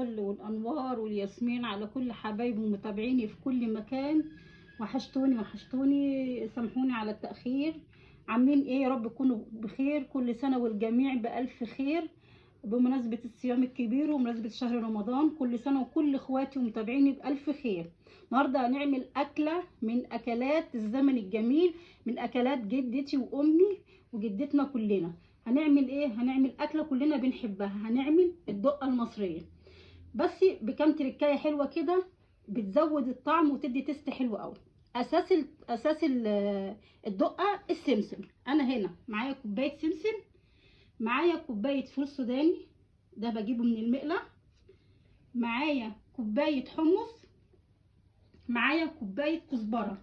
والانوار والياسمين على كل حبايبي ومتابعيني في كل مكان. وحشتوني وحشتوني، سامحوني على التاخير. عاملين ايه؟ يا رب تكونوا بخير. كل سنة والجميع بالف خير بمناسبة الصيام الكبير ومناسبة شهر رمضان. كل سنة وكل اخواتي ومتابعيني بالف خير. النهارده هنعمل اكله من اكلات الزمن الجميل، من اكلات جدتي وامي وجدتنا كلنا. هنعمل ايه؟ هنعمل اكله كلنا بنحبها، هنعمل الدقة المصرية، بس بكام تركايه حلوة كده بتزود الطعم وتدي taste حلو قوي. اساس الدقة السمسم. انا هنا معايا كوباية سمسم، معايا كوباية فول سوداني ده بجيبه من المقله، معايا كوباية حمص، معايا كوباية كزبره،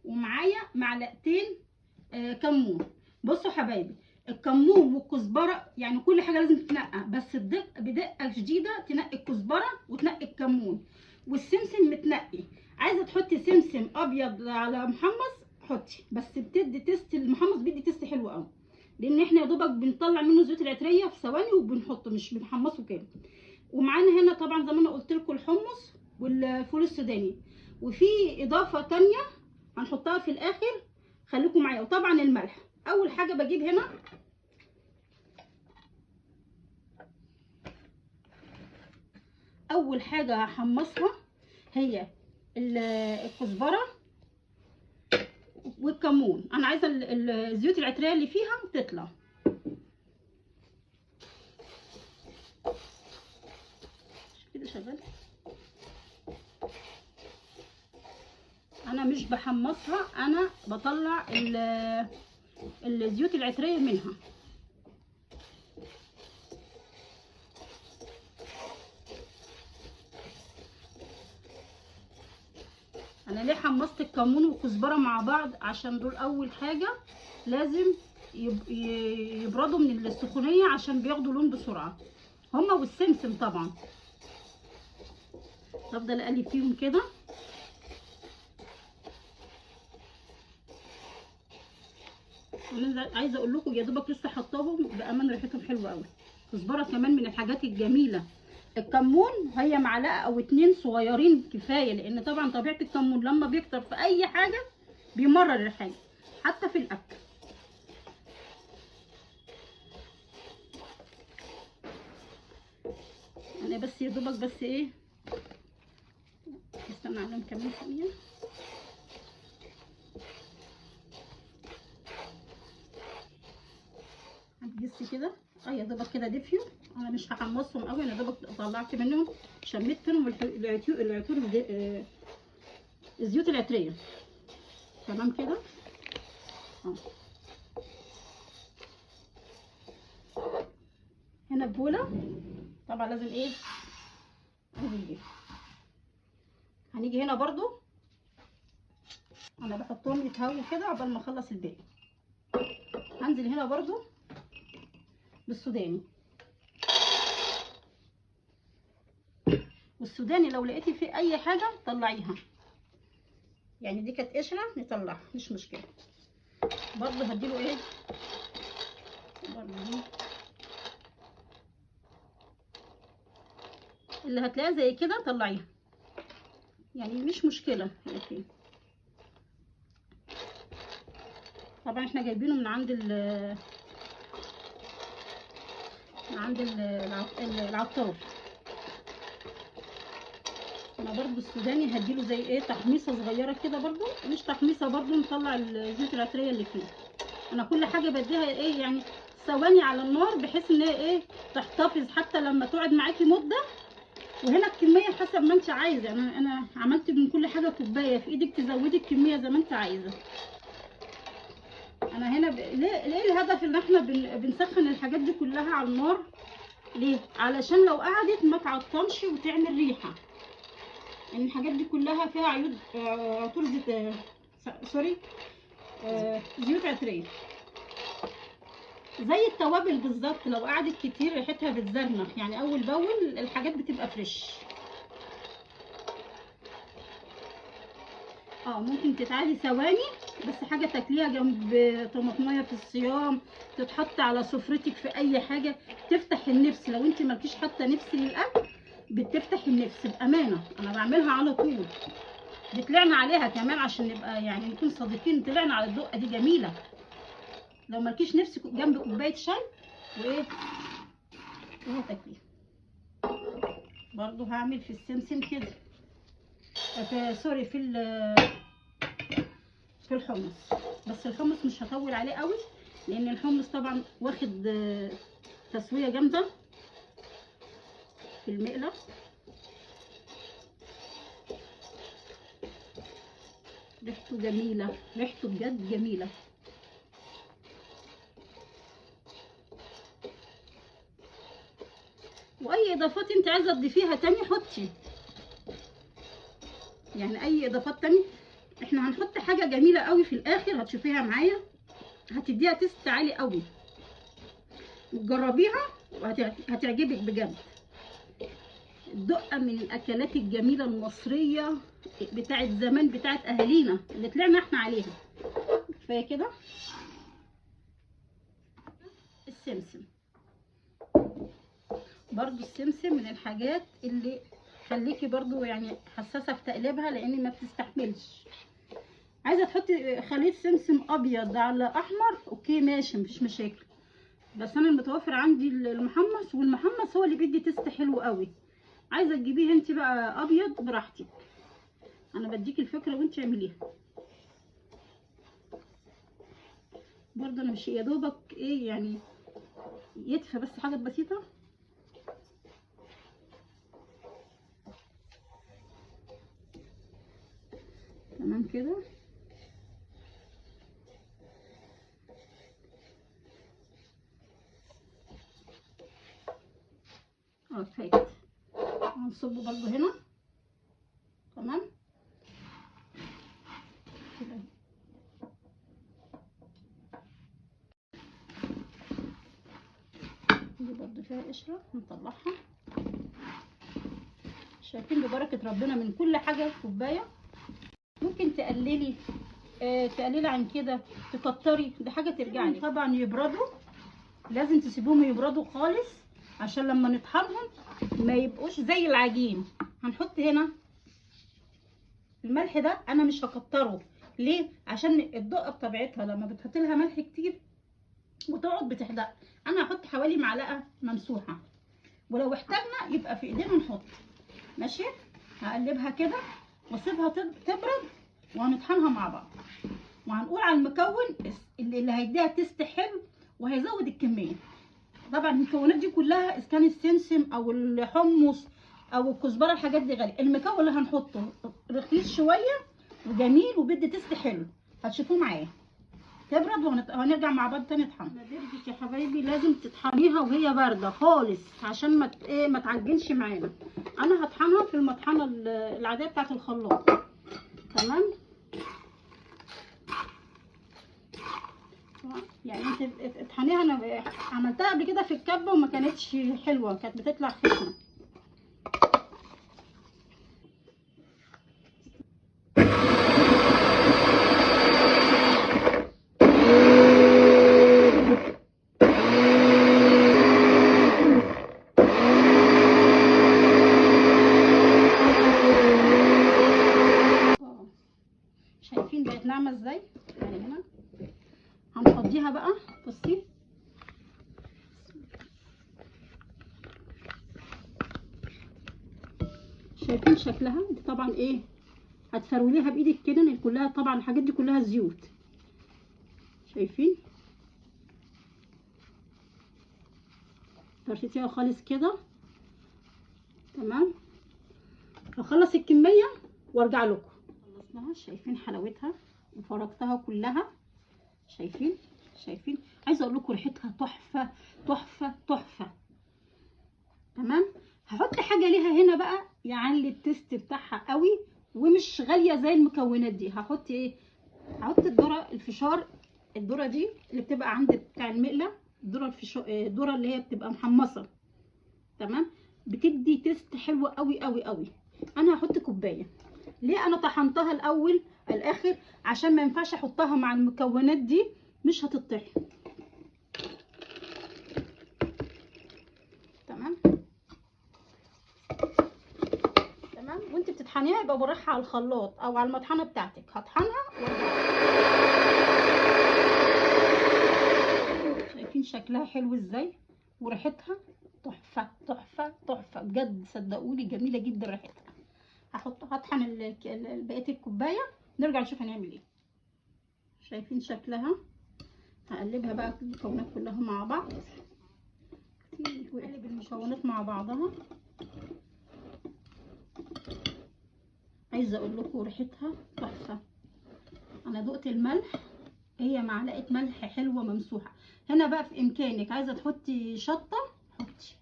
ومعايا معلقتين كمون. بصوا حبايبي، الكمون والكزبره يعني كل حاجة لازم تتنقى، بس الدقة بدقة شديدة تنقي الكزبره وتنقي الكمون، والسمسم متنقي. عايزه تحطي سمسم ابيض على محمص حطي، بس بتدي taste المحمص، بيدي taste حلو قوي، لان احنا يا دوبك بنطلع منه زيوت العطريه في ثواني وبنحطه، مش بنحمصه كده. ومعانا هنا طبعا زي ما انا قلت لكم الحمص والفول السوداني، وفي اضافه ثانية هنحطها في الاخر، خليكم معايا. وطبعا الملح. اول حاجة بجيب هنا اول حاجة هحمصها هي الكزبره والكمون. انا عايزه الزيوت العطريه اللي فيها تطلع. كده شغال. انا مش بحمصها، انا بطلع الزيوت العطريه منها. انا ليه حمصت الكمون والكزبره مع بعض؟ عشان دول اول حاجة لازم يبردوا من السخونيه عشان بياخدوا لون بسرعة، هما والسمسم طبعا. افضل اقلب فيهم كده. انا عايزه اقول لكم يا دوبك لسه حطاهم، بامان ريحتهم حلوة قوي. الكزبره كمان من الحاجات الجميلة. الكمون هي معلقه او اتنين صغيرين كفاية، لان طبعا طبيعة الكمون لما بيكتر في اي حاجة بيمرر الحاجة حتى في الاكل. انا بس يا دوبك بس ايه، استنى عليهم كمان ثانية. هتجس كده يا دوبك كده دفيوا. انا مش هحمصهم قوي، انا دوبك طلعت منهم، شميت منهم العطور الزيوت العطريه. تمام كده. هنا بوله طبعا لازم ايه، لازم هنيجي هنا برضو. انا بحطهم يتهووا كده عقبال ما اخلص الباقي. هنزل هنا برضو بالسوداني. والسوداني لو لقيتي فيه اي حاجة طلعيها، يعني دي كانت قشرة نطلعها مش مشكلة. برضو هديله ايه برضو دي اللي هتلاقيها زي كده طلعيها، يعني مش مشكلة. طبعا احنا جايبينه من عند العطار. انا برضو السوداني هديله زي ايه تحميصه صغيرة كده، برضو مش تحميصه، برضو نطلع الزيوت العطريه اللي فيه. انا كل حاجة بديها ايه يعني ثواني على النار، بحيث ان هي ايه تحتفظ حتى لما تقعد معاكي مده. وهنا الكمية حسب ما انت عايزه، يعني انا عملت من كل حاجة كوباية، في ايدك تزودي الكمية زي ما انت عايزه. انا هنا ليه الهدف ان احنا بنسخن الحاجات دي كلها على النار؟ ليه؟ علشان لو قعدت ما تعطنش وتعمل ريحه. يعني الحاجات دي كلها فيها عيوب عطور زيت، سوري، زيوت عطريه زي التوابل بالظبط. لو قعدت كتير ريحتها بتزرنخ، يعني اول باول الحاجات بتبقى fresh. ممكن تتعالي ثواني بس، حاجة تاكليها جنب طماطميه في الصيام، تتحط على سفرتك في اي حاجة، تفتح النفس. لو انت مالكيش حتى نفس للاكل بتفتح النفس بامانه، انا بعملها على طول. دي طلعنا عليها كمان عشان نبقى يعني نكون صادقين، طلعنا على الدقة دي جميلة. لو مالكيش نفسك جنب كوباية شاي وايه وهتاكليها. برضو هعمل في السمسم كده، في sorry في الحمص، بس الحمص مش هطول عليه قوي لان الحمص طبعا واخد تسويه جامدة في المقله. ريحته جميلة، ريحته بجد جميلة. واي اضافات انت عايزه تضيفيها تاني حطي، يعني اي اضافات تاني. احنا هنحط حاجة جميلة قوي في الاخر هتشوفيها معايا، هتديها taste عالي قوي، وتجربيها وهتعجبك بجد. الدقة من الاكلات الجميلة المصرية بتاعت زمان، بتاعت اهالينا اللي طلعنا احنا عليها. كفاية كده. السمسم برضو، السمسم من الحاجات اللي خليكي برضو يعني حساسة في تقليبها لان ما بتستحملش. عايزه تحطي خليط سمسم ابيض على احمر okay ماشي مفيش مشاكل، بس انا المتوفر عندي المحمص، والمحمص هو اللي بيدي taste حلو قوي. عايزه تجيبيه انت بقى ابيض براحتك، انا بديكي الفكرة وانت اعمليها. برضو انا مش يا دوبك ايه يعني يدفى بس حاجة بسيطة. تمام كده. كفاية كده. هنصبه برضو هنا. تمام كده. دي برضو فيها قشرة نطلعها. شايفين ببركة ربنا من كل حاجة كوباية. ممكن تقللي تقللي عن كده، تكتري، دي حاجة ترجع لك. طبعا يبردوا، لازم تسيبوهم يبردوا خالص عشان لما نطحنهم ما يبقوش زي العجين. هنحط هنا الملح ده، انا مش هكتره. ليه؟ عشان الدقة بطبيعتها لما بتحط لها ملح كتير وتقعد بتحدق. انا هحط حوالي معلقه ممسوحة، ولو احتاجنا يبقى في ايدينا نحط. ماشي. هقلبها كده واسيبها تبرد وهنطحنها مع بعض، وهنقول على المكون اللي هيديها taste حلو وهيزود الكمية. طبعا المكونات دي كلها اذا كان السمسم او الحمص او الكزبره الحاجات دي غالية، المكون اللي هنحطه رخيص شوية وجميل وبيدي taste حلو، هتشوفوه معايا. تبرد وهنرجع مع بعض تاني نطحن. ما بردت يا حبايبي، لازم تطحنيها وهي باردة خالص عشان ما ما تعجنش معانا. انا هطحنها في المطحنه العادية بتاعه الخلاط. تمام. يعني انت اطحنيها، انا عملتها قبل كده في الكبه وما كانتش حلوة، كانت بتطلع خشنه. شايفين بقت ناعمة ازاي؟ يعني هنا هنفضيها بقى. بصي شايفين شكلها؟ دي طبعا ايه، هتفروليها بايدك كده لان كلها طبعا الحاجات دي كلها زيوت. شايفين فرشتيها خالص كده. تمام. هخلص الكمية وارجع لكم. خلصناها، شايفين حلاوتها وفرجتها كلها. شايفين؟ شايفين؟ عايزه اقول لكم ريحتها تحفة تحفة تحفة. تمام. هحط حاجة ليها هنا بقى يعلي التست بتاعها قوي ومش غالية زي المكونات دي. هحط ايه؟ هحط الذرة الفشار، الذرة دي اللي بتبقى عند بتاع المقله، الذرة الفشار، الذرة اللي هي بتبقى محمصه. تمام. بتدي taste حلو قوي قوي قوي. انا هحط كوباية. ليه انا طحنتها الاول الاخر؟ عشان ما ينفعش احطها مع المكونات دي، مش هتطحن. تمام. وانت بتطحنيها يبقى براحة على الخلاط او على المطحنه بتاعتك. هطحنها وارجع. شايفين شكلها حلو ازاي وريحتها تحفة تحفة تحفة بجد، صدقوني جميلة جدا ريحتها. هطحن بقية الكوباية، نرجع نشوف هنعمل ايه. شايفين شكلها؟ هقلبها بقى المكونات كلها مع بعض، واقلب المكونات مع بعضها. عايزه اقول لكم ريحتها تحفة. انا دقت الملح، هي معلقه ملح حلوة ممسوحة. هنا بقى في امكانك عايزه تحطي شطه حطي،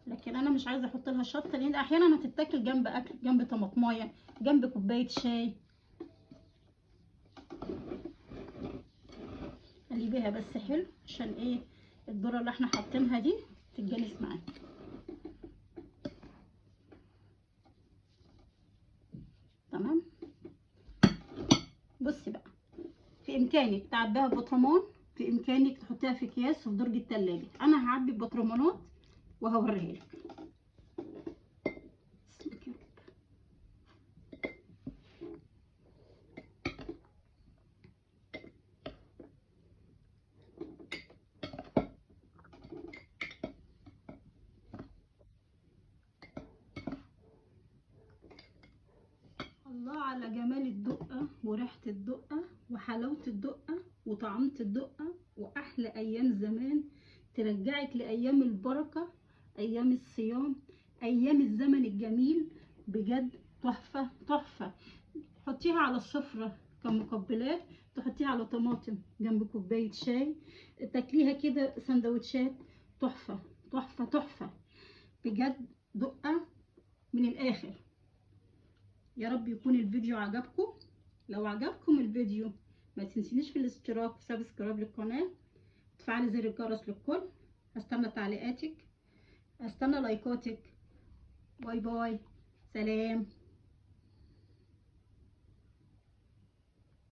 لكن انا مش عايزه احط لها شطه، لان احيانا هتتاكل جنب اكل، جنب طماطمايه، جنب كوباية شاي. قلبيها بس حلو عشان ايه الذرة اللي احنا حاطينها دي تتجانس معانا. تمام. بصي بقى، في امكانك تعبيها ببطرمان، في امكانك تحطيها في اكياس وفي درج التلاجة. انا هعبي ببطرمانات وهوريها لك. الله على جمال الدقة وريحة الدقة وحلاوة الدقة وطعمة الدقة، وأحلى أيام زمان، ترجعك لأيام البركة، أيام الصيام، أيام الزمن الجميل. بجد تحفة تحفة. حطيها على السفرة كمقبلات، تحطيها على طماطم جنب كوباية شاي، تاكليها كده سندوتشات. تحفة تحفة تحفة بجد، دقة من الآخر. يا رب يكون الفيديو عجبكم. لو عجبكم الفيديو ما تنسينيش في الاشتراك و subscribe للقناة، وتفعلي زر الجرس للكل. هستنى تعليقاتك، هستنى لايكاتك. bye bye، سلام.